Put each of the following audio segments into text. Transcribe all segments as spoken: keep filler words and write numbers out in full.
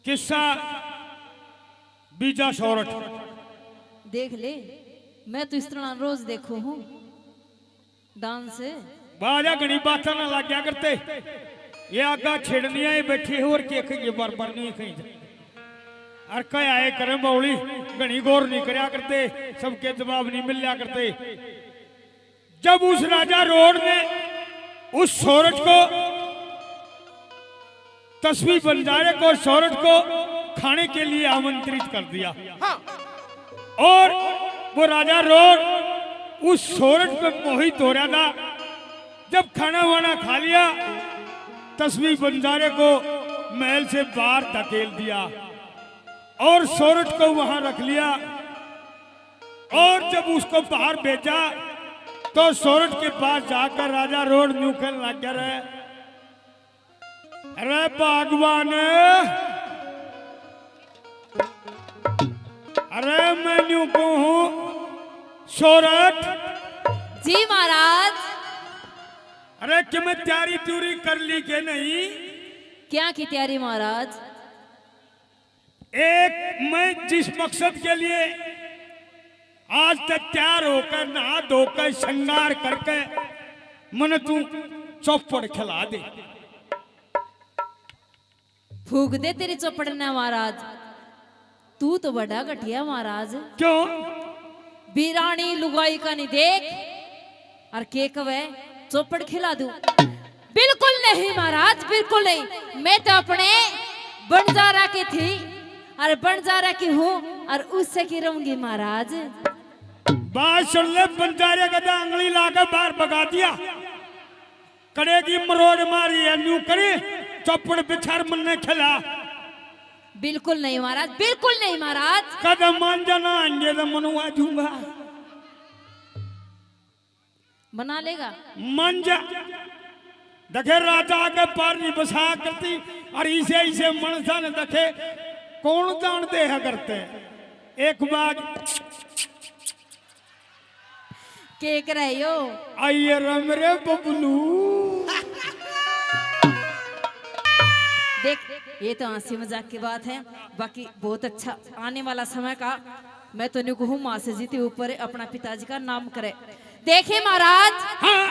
किस्सा बीजा सोरठ। देख ले, मैं तो इस तरह रोज देखू हूँ डांस। बाजा घणी बातां ना लाग्या करते, ये आगा छेड़निया ही बैठी है और के कहिए बार बार नहीं कहीं जा। और कह आए करें बावली, घणी गौर नहीं करया करते, सबके जवाब नहीं मिलया करते। जब उस राजा रोड ने उस सोरठ को, तस्वीर बंजारे को, सोरठ को खाने के लिए आमंत्रित कर दिया। हाँ। और वो राजा रोड उस सोरठ पे मोहित हो रहा था। जब खाना वाना खा लिया, तस्वीर बंजारे को महल से बाहर धकेल दिया और सोरठ को वहां रख लिया। और जब उसको बाहर भेजा, तो सोरठ के पास जाकर राजा रोड न्यू कहने लग गया, "रे, रे भगवान, अरे मैं न्यू कहूँ सोरठ।" जी महाराज। अरे कि मैं तैयारी त्यूरी कर ली के नहीं? क्या की तैयारी महाराज? एक मैं जिस मकसद के लिए आज तक तैयार होकर, नहा धोकर, श्रृंगार करके, मने तू चौपड़ खिला दे। फूक दे तेरी चौपड़ ने महाराज, तू तो बड़ा घटिया महाराज। क्यों? बीरानी लुगाई का नहीं देख, और के कवे चौपड़ खिला दूं? बिल्कुल नहीं महाराज, बिल्कुल नहीं। मैं तो अपने बंजारा की थी और बंजारा की हूँ और उससे की रहूंगी महाराज। बात सुन ले, बंजारे का तो आंगली लाकर बाहर भगा दिया। कड़े की मरोड़ मारी है, न्यू करी चौपड़ बिछार मन्ने खिला। बिल्कुल नहीं महाराज, बिल्कुल नहीं महाराज। कदम मान जाना आएंगे तो मनवा दूंगा। बना लेगा। मान जा। देखे राजा के पार नहीं बसा करती, और इसे, इसे मनसा ने देखे कौन जानते हैं करते। एक बार के कर रहे हो? आइए रे मेरे बबलू। देख, ये तो हंसी मजाक की बात है, बाकी बहुत अच्छा आने वाला समय का मैं तो न्यू कहूँ, माँ से जीते ऊपर अपना पिताजी का नाम करे। देखे महाराज, हाँ।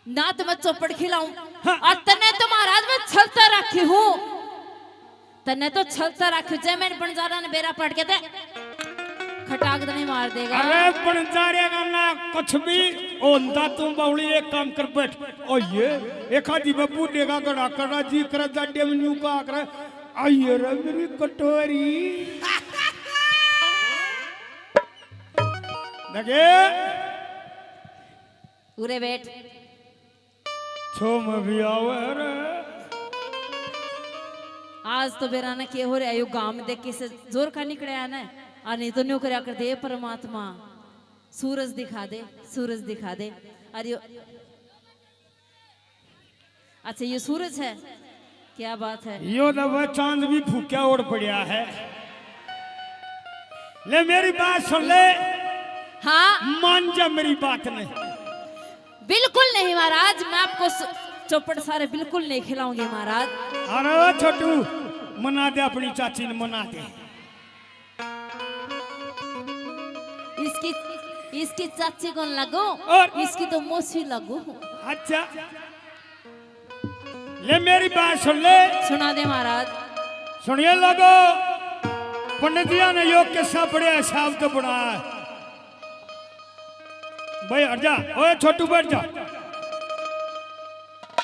ना तो मैं चौपड़ खिलाऊं, हाँ। और तन्ने तो महाराज मैं छलता रखी हूँ, तन्ने तो छलता रखी हूँ। जै मैंने बंजारा ने बेरा पड़ के ते खटाक दने मार देगा। अरे बंजारे का ना कुछ भी होंदा, तू बावली एक काम कर बैठ। ओ ये एक आदि में बूढ़े का गड़ा कड़ा जी करे, जाडे में न्यू का करे। आइए रे मेरी कटोरी। देखे उरे बैठ। छो में भी आवे रे। आज तो बेरा ने के हो रहा, यो गाम देख के से जोर का निकले ना, आ नहीं तो न्यू करया कर दे परमात्मा। सूरज दिखा दे, सूरज दिखा दे। अरे यो, अच्छा, ये सूरज है, क्या बात है। यो तो वह चांद भी फूक्या ओढ़ पड़या है। ले मेरी बात सुन ले। हाँ। मान जा मेरी बात ने। बिल्कुल नहीं महाराज, मैं आपको सु-, चौपड़ सारे बिल्कुल नहीं खिलाऊंगी महाराज। अरे ओ छोटू, मना दे अपनी चाची ने, मना दे। इसकी, इसकी चाची कौन लगो? और? इसकी तो मौसी लगो। अच्छा, ले मेरी बात सुन ले। सुना दे महाराज। सुनिए लोगो, पंडित जी ने यो किस्सा बड़े हिसाब से बनाया है। भाई हट जा, ओए छोटू बैठ जा।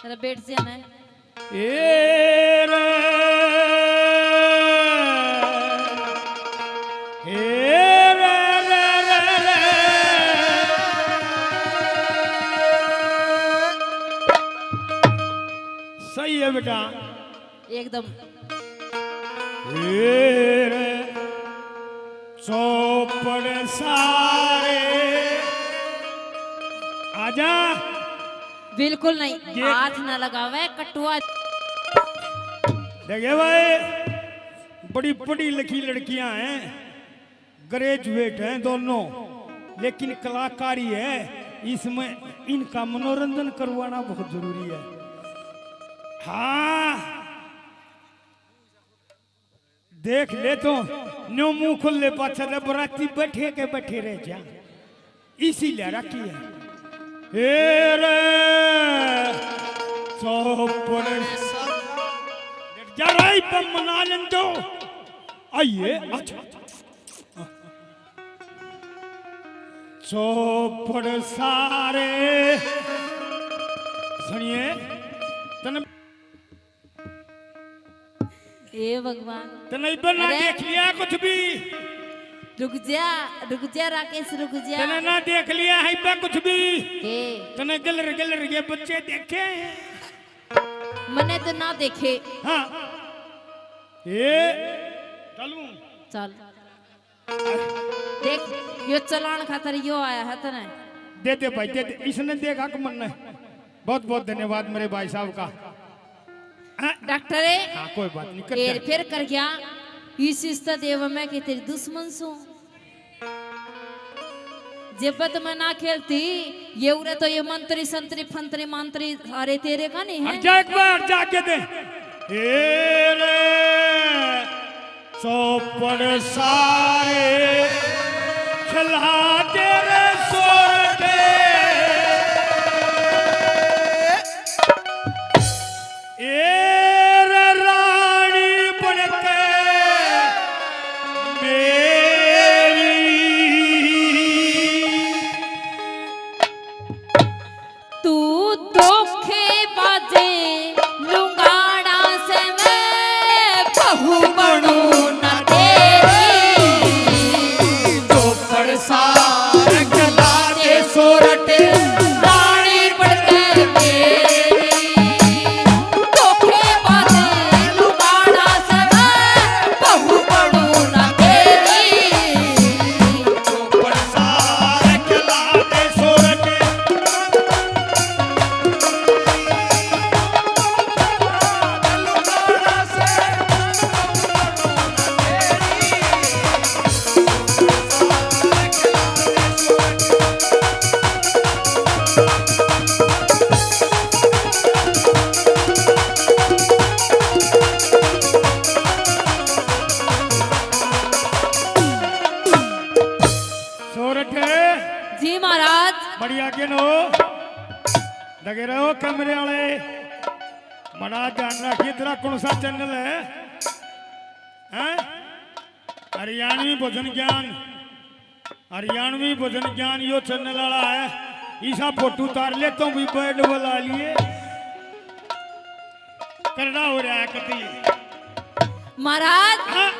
अरे बैठ जा ना। ए रे, ए रे, रे, रे, रे। सही है बेटा। एकदम। ए रे, चौपड़ सारे। आजा। बिल्कुल नहीं, ये हाथ ना लगावे कटुआ। देखिए भाई, बड़ी पढ़ी लिखी लड़कियां हैं, ग्रेजुएट हैं दोनों, लेकिन कलाकारी है, इसमें इनका मनोरंजन करवाना बहुत जरूरी है। हाँ, देख ले तो, न्यू मुंह खुले पाछे ले बराती बैठे के बैठे रह जा। इसी ले रखी है। ए रे, चौपड़। जरा ही पे मना लें तो। आइए, अच्छा। चौपड़ सारे। सुनिए, तने हे भगवान। तने इब्बे ना अरे। देख लिया कुछ भी। रुक जा, रुक जा राकेश, रुक जा। तने ना देख लिया है इब्बे कुछ भी। के? तने गलर गलर ये बच्चे देखे हैं? मने तो ना देखे। हाँ। ए, चलूं। चल। देख, यो चलान खातर यो आया है तने। दे दे भाई, दे दे। इसने देखा कि मन ने। बहुत बहुत धन्यवाद मेरे भाई साहब का। हाँ? डॉक्टर है? हाँ, कोई बात नहीं, कर हेर दे। फेर कर गया, इस इस तो देव मैं के तेरी दुश्मन सू। जब तो मैं ना खेलती, ये उरे तो ये मंत्री संतरी फंतरी मंत्री सारे तेरे का नहीं है। हट जा एक बार, जाके दे। ए रे, चौपड़ सारे खिला दे रे सोरठे। ए रे रानी बनके मेरी। तू धोखेबाज लुगाड़ा से मैं बहू बनू ना तेरी। चौपड़ सारे खिला दे सोरठे रानी बनके मेरी। धोखेबाज लुगाड़ा से मैं बहू बनू ना तेरी। सोरठे। जी महाराज। बढ़िया के नो। लगे रहो कैमरे वाले। बड़ा ध्यान रखिए, तेरा कौन सा चैनल है? हैं? हरियाणवी भजन ज्ञान। हरियाणवी भजन ज्ञान यो चैनल वाला है। ईसा फोटो उतार ले तो भी बैंड बुला लिए। करड़ा हो रहा है कति। महाराज, हाँ।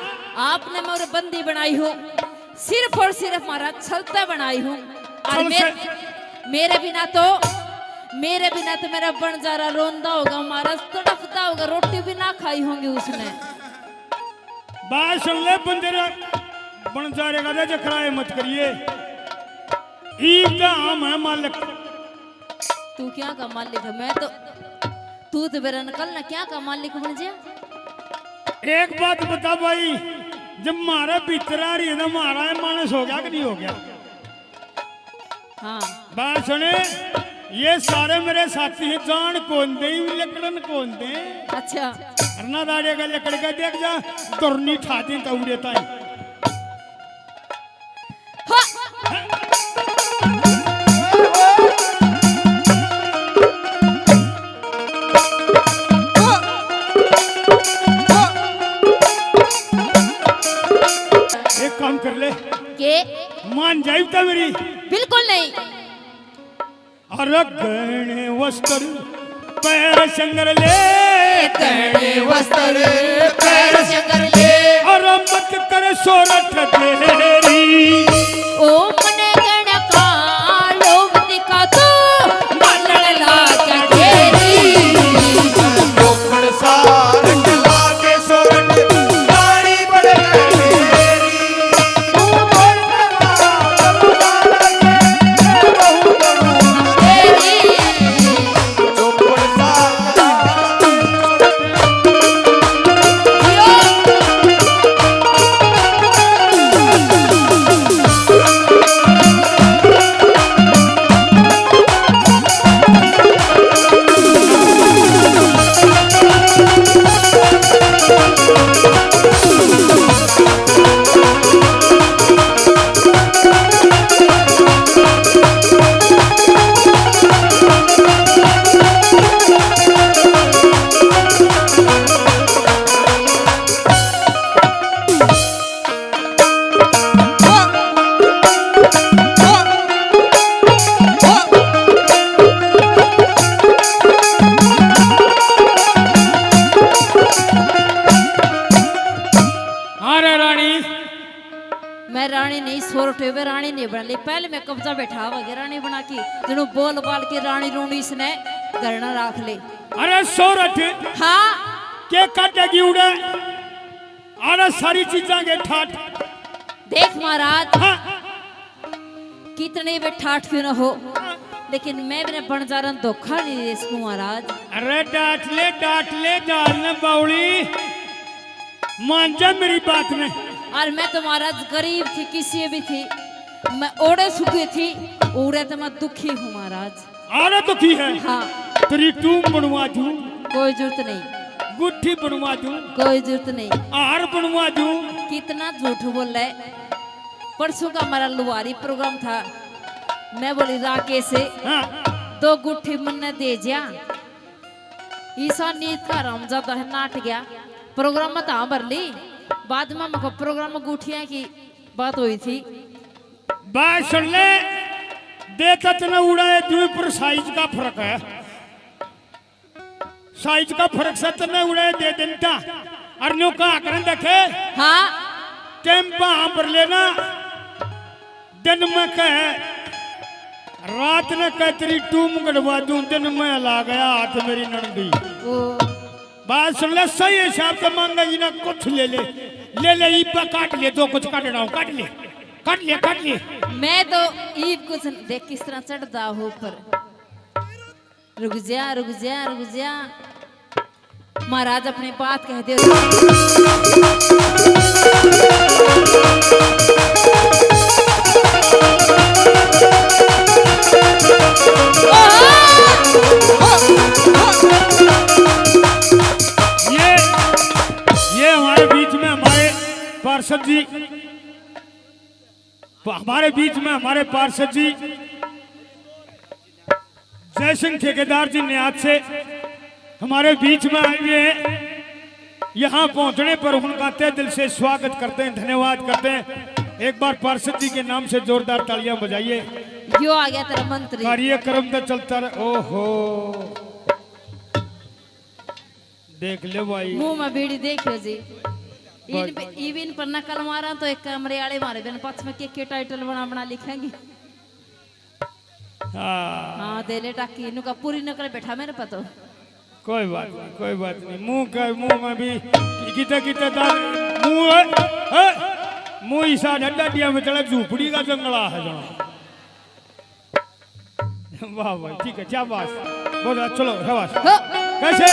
आपने मोर बंदी बनाई हूँ, सिर्फ और सिर्फ महाराज छलते बनाई हूँ। और छल मेरे, से मेरे बिना तो, मेरे बिना तो मेरा बनजारा रोंदा होगा महाराज, तड़फता होगा, रोटी भी ना खाई होंगी उसने। बात सुन ले बंजारे, बनजारे का दे जखराए मत करिए। ईब का हम है मालिक। तू क्या का मालिक है? मैं तो, तू तो बेरा निकल ना, क्या का मालिक बन जा। एक बात बता भाई, जब म्हारा भीतर आ रही है ना, म्हारा ये मानस हो गया कि नहीं हो गया? हाँ। बात सुने, ये सारे मेरे साथी हैं, जान कौन दे, लकड़न कौन दे। अच्छा। अरना दाड़िया का लकड़ का देख जा, दुरनी ठा दे तौड़े ताई। हाँ। एक काम कर ले। के? मान जाई तो मेरी। बिल्कुल नहीं। अरे गहने वस्त्र पैर संगर ले, गहने वस्त्र पैर संगर ले। अरे मत कर सोरठ देरी। ओ मने गण का लोभ दिखा तू, बालण लाग देरी। चौपड़ सार खिला दे सोरठ, रानी बन के मेरी। रानी नहीं, सोरठ वे रानी नहीं बना ले। पहले मैं कब्जा बैठा वगे रानी बना के, जणू बोल बाल के रानी रूनी इसने घर ना राख ले। अरे सोरठ, हाँ। के काटेगी उड़े? अरे सारी चीजां के ठाठ। देख महाराज, हाँ। कितने भी ठाठ क्यों ना हो, लेकिन मैं भी बन जा रहा धोखा नहीं दे सकूं महाराज। अरे डांट ले, डांट ले, डाल न बावली, मान जा मेरी बात ने। और मैं तो महाराज गरीब थी, किसी भी थी, मैं ओड़े सुखी थी, उड़े तो मैं दुखी हूँ महाराज। अरे दुखी है? हाँ। तेरी टूम बनवा दूं। कोई जरूरत नहीं। गुट्ठी बनवा दूं। कोई जरूरत नहीं। हार बनवा दूं। कितना झूठ बोला है। परसों का हमारा लुहारी प्रोग्राम था, मैं बोली राकेश से, हाँ। दो गुट्ठी मन्ने दे जा। ईसा नीत का हरामजादा है, नाट गया। प्रोग्राम में तो हाँ भर ली, बाद में मको प्रोग्राम में गुठिया की बात हुई थी। बात सुन ले, दे ततने उड़ाए दुई पर साइज का फर्क है। साइज का फर्क से तन्ने उड़े दे देता। और न्यू कहा करन देखे। हाँ। टेम्पा हाँ भर लेना। दिन में कह, रात ने कह, तेरी टूम गड़वा दूं, दिन में ला गया हाथ मेरी नंदी। ओ। बात सुन ले, सही हिसाब से मांगा जी ना, कुछ ले ले, ले ले, इब्बा काट ले, दो कुछ काटना हो, काट ले, काट ले, काट ले। मैं तो ईब कुछ देख किस तरह चढ़दा हो ऊपर। रुक जा, रुक जा, रुक जा। महाराज अपनी बात कह दे। ये, ये हमारे बीच में हमारे पार्षद जी, हमारे बीच में हमारे पार्षद जी जय सिंह ठेकेदार जी न्यात से हमारे बीच में आए हुए हैं। यहाँ पहुंचने पर उनका तहे दिल से स्वागत करते हैं, धन्यवाद करते हैं। एक बार पार्षद जी के नाम से जोरदार तालियां बजाइए। यो आ गया तेरा मंत्री। कार्यक्रम तो चलता रहे। ओहो, देख ले भाई। मुंह में बीड़ी देखियो जी। इन भाई। पे, इविन पर नकल मारा तो एक कमरे वाले मारे बिन पाछ में के, के टाइटल बना, बना लिखेंगे। हाँ। हाँ, दे ले टाकी, इनू का पूरी नकल बैठा मेरे पे तो। कोई बात नहीं, कोई बात नहीं। मुंह का, मुंह में भी किते, किते दार, मुंह है, है, मुंह इसा डड्डिया में चला, झूपड़ी का जंगला है जहाँ। वाह भाई, ठीक है, क्या बात। बहुत अच्छा, चलो, शाबाश। हो। कैसे?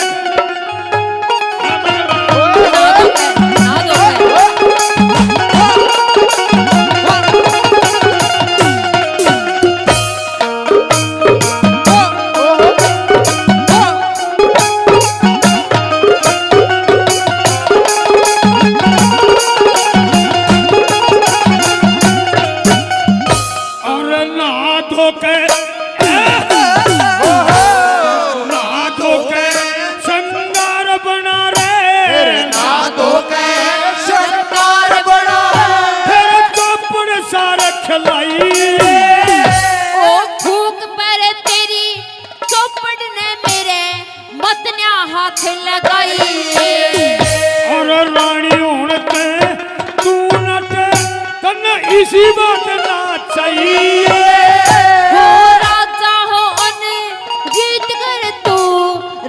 और नहा धो के, नहा धो के श्रृंगार बना रे। फिर नहा धो के श्रृंगार बना रे। फिर चौपड़ सारे खिलाई। ओ थूक पर तेरी चौपड़ ने मेरे मत न्या हाथ लगाई। और रानी होण ते तू नट, तन्ने इसी बात ना चाहिए। हो राजा हो अन जीत कर तू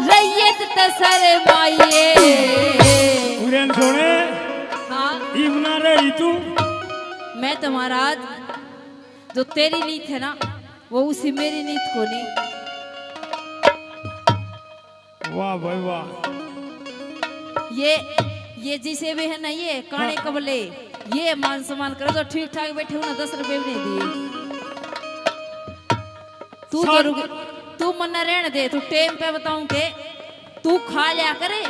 रैयत ते शरमाइए। उरेन सुने। हाँ। इब ना रही तू। मैं तो महाराज, जो तेरी नीत है ना, वो उसी मेरी नीत को नहीं। वाह भाई वाह। ये, ये जिसे भी है ना, ये काने हाँ। कबले, ये मान सम्मान करे तो ठीक ठाक बैठे हो ना, दस रुपए भी नहीं दिए। तू तो साल रुक, तू मन्ना रहने दे, तू टेम पे बताऊं के तू खा लिया करे।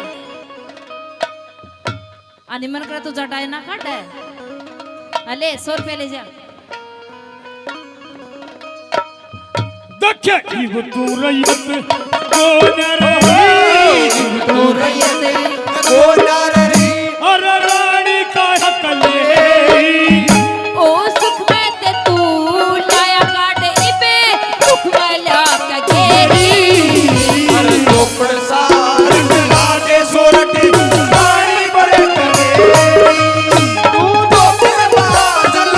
आनी मन करे तू जटाए ना काटे। अले, सौ रुपया ले जा। देखे इब तू रैयत को न रही। इब तू रैयत को न रही। अरे रानी का हक ले। ओ सुख में ते तू लाया काटे इबे, सुख में ला के गेरी। अरे चोपड़ सारंग लागे सोरठ, रानी बड़े करे। तू तो तेरे बादल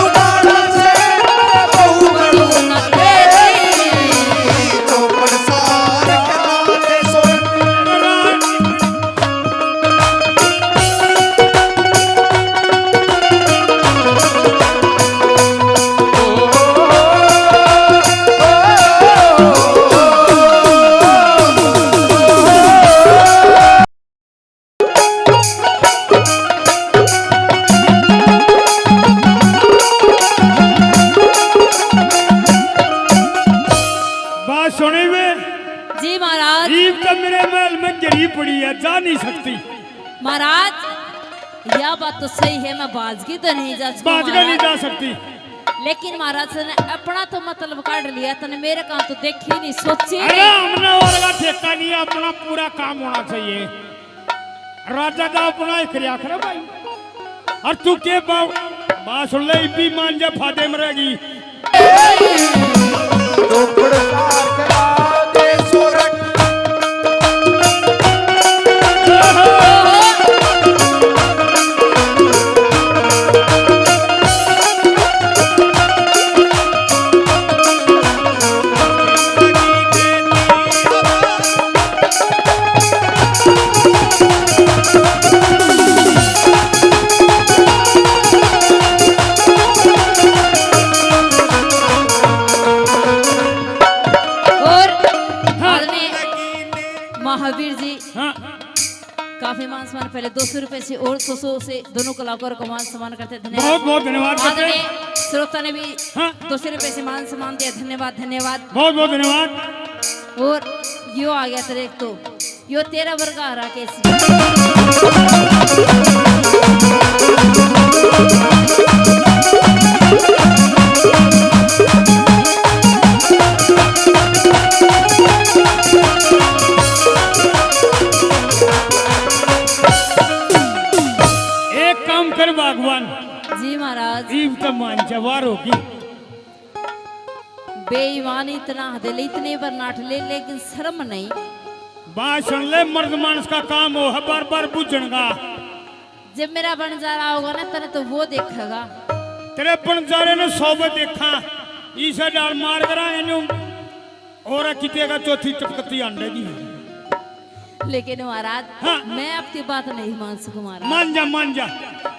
नहीं सकती। महाराज, या बात तो सही है, मैं बाज की तो नहीं जा सकूं बाज का नहीं महाराज। जा सकती। लेकिन महाराज ने अपना तो मतलब काट लिया, तने मेरे काम तो देखी नहीं, सोची अरे नहीं। हमने और का ठेका नहीं है, अपना पूरा काम होना चाहिए। राजा का अपना ही खरिया करे भाई। और तू के बा-, बात सुन ले, इब्बी मान जा, फादे में रहेगी। और हाँ। आदरणीय महावीर जी हाँ। काफी मान सम्मान, पहले दो सौ रुपए से और सौ सौ से दोनों कलाकारों को मान सम्मान करते हैं। धन्यवाद। बहुत बहुत धन्यवाद करते हैं। आदरणीय श्रोता ने भी हाँ। दो सौ रुपए से मान सम्मान दिया। धन्यवाद, धन्यवाद। बहुत बहुत धन्यवाद। और यो आ गया तेरे एक तो यो तेरा वर्गा राकेश। एक काम कर भगवान। जी महाराज। ईब तो मान जवार होगी। बेईमान इतना हद ले, इतने बार नाट ले, लेकिन शर्म नहीं। बात सुन ले, मर्द मानस का काम हो है बार बार बूझण का। जब मेरा बंजारा होगा ना, तने तो वो देखेगा। तेरे बंजारे ने सौ बे देखा, इसे डाल मार करा इन्हों और किते का चौथी चपकती अंडे की। लेकिन महाराज, हाँ। मैं आपकी बात नहीं मान सकूं महाराज। मान जा, मान जा।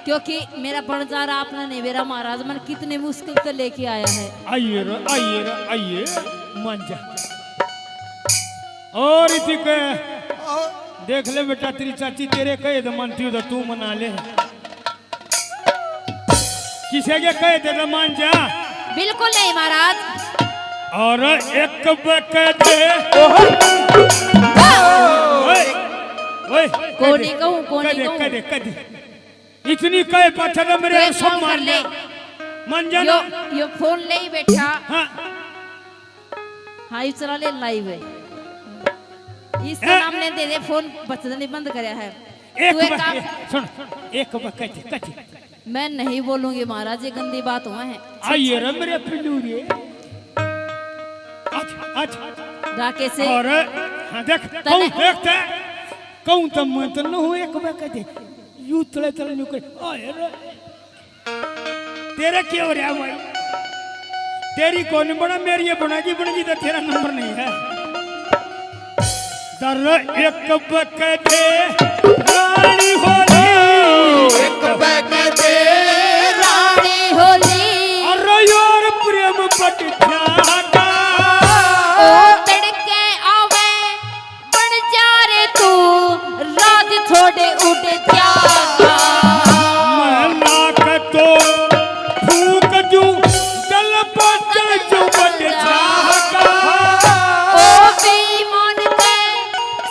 क्योंकि मेरा बंजारा आपने नहीं, मेरा महाराज मन कितने मुश्किल से लेके आया है। आइए रे, आइए रे, आइए, मान जा। और इसी के देख ले बेटा, तेरी चाची तेरे कहे तो मानती हो तो तू मना ले। किसे के कहे थे तो मान जा। बिल्कुल नहीं महाराज। और एक बकते। ओए, ओए, कोनी कहूँ, कोनी कहूँ। कदे, कदे। इतनी कहे पाछा तो मेरे तो एक सब काम मान कर ले। जा। मान जा यो, ना। यो फोन ले ही बैठा। हाँ। हाँ, ये चला ले, लाइव है। इसका हैं? नाम लेने दे दे, फोन बचने बंद करया है। एक तू एक बार, काम सुन, एक बार कह दे, कह दे। मैं नहीं बोलूंगी महाराज, ये गंदी बात हुआ है। आइए रे मेरे पिल्लू रे। अच्छा, अच्छा। राकेश से और, हाँ, देख, तने कहूँ देखते, कहूँ तो मैं तो न हूँ, एक बार कह दे। यू तले तले न्यू कर, आए रे। तेरा क्या हो रहा भाई? तेरी कौन बना, मेरी ये बनेगी, बनेगी तो तेरा नंबर नहीं है। दर एक बकते रानी होली। एक बकते रानी होली। अरे यार प्रेम पट जाता। ओ तड़के आवे बन जा रे तू, राज छोड़ उड़ जागा। मैं नाक तो फूक दूं, जल बादल जो बन जागा। ओ बेईमान के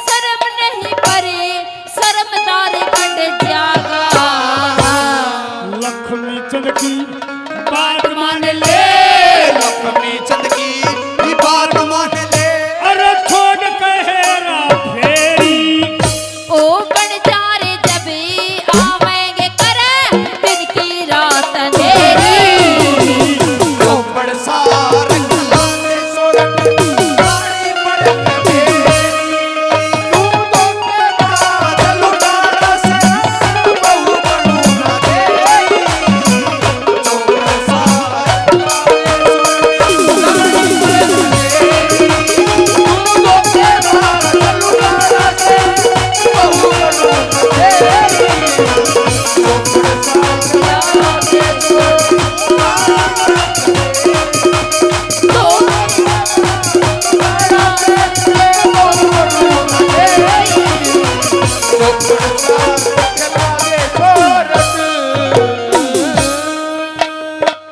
शर्म नहीं परे, शर्मदार बन जागा। लक्ष्मी चंद की बात मान ले। लक्ष्मी चंद की बात मान ले। अरे छोड़ के हेरा फेरी। ओ बन जा रे जब आवेंगे कर दिन की रात अंधेरी। चौपड़ सा रंग लाल सोरठ, रानी पड़क फेरी। तू तो के बादल उतारा से, बहू बनू ना तेरी।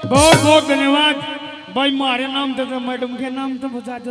बहुत बहुत धन्यवाद भाई, म्हारे नाम तो, तो मैडम के नाम तो बता दो।